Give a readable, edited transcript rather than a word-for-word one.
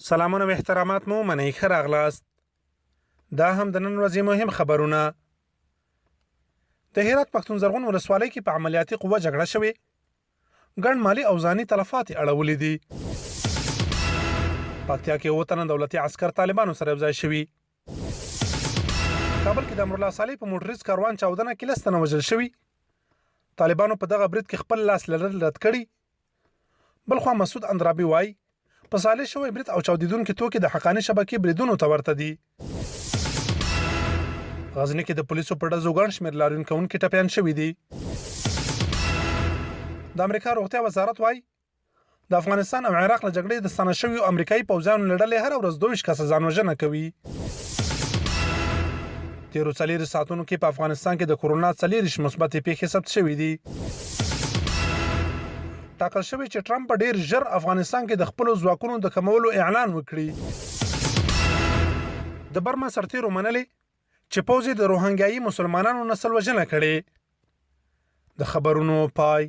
سلامونه او احترامات مو منئ، ښه راغلاست. دا هم د نن ورځې مهم خبرونه. د هرات پښتون زرغون ولسوالۍ کې په عملیاتي قوه جګړه شوې، ګڼ مالي او ځاني تلفات یې اړولي دي. پکتیا کې اووه تنه دولتي عسکر طالبانو سره یوځای شوي. کابل کې د امرالله صالح په موټریز کاروان چاودنه کې لس تنه وژل شوي. طالبانو په دغه برید کې خپل لاس لرل رد کړي. بلخوا مسعود اندرابي وايي، په صالح شوی برید او چاودیدونکي توکي د حقاني شبکې بریدونو ته ورته دي. غزني کې د پولیسو په ډزو ګڼ شمېر لاریون کوونکي ټپیان شوي دي. د امریکا روغتیا وزارت وايي، د افغانستان او عراق له جګړې د ستانه شویو امریکایي پوځیانو له ډلې هره ورځ 22 کسه ځانوژنه کوي. تېرو 24 ساعتونو کې په افغانستان کې د کورونا 24 مثبتې پېښې ثبت شوې دي. ټاکل شوې چې ټرمپ به ډېر ژر افغانستان کې د خپلو ځواکونو د کمولو اعلان وکړي. د برما سرتېرو منلې چې پوځ یې د روهنګیايي مسلمانانو نسل وژنه کړې. د خبرونو پای.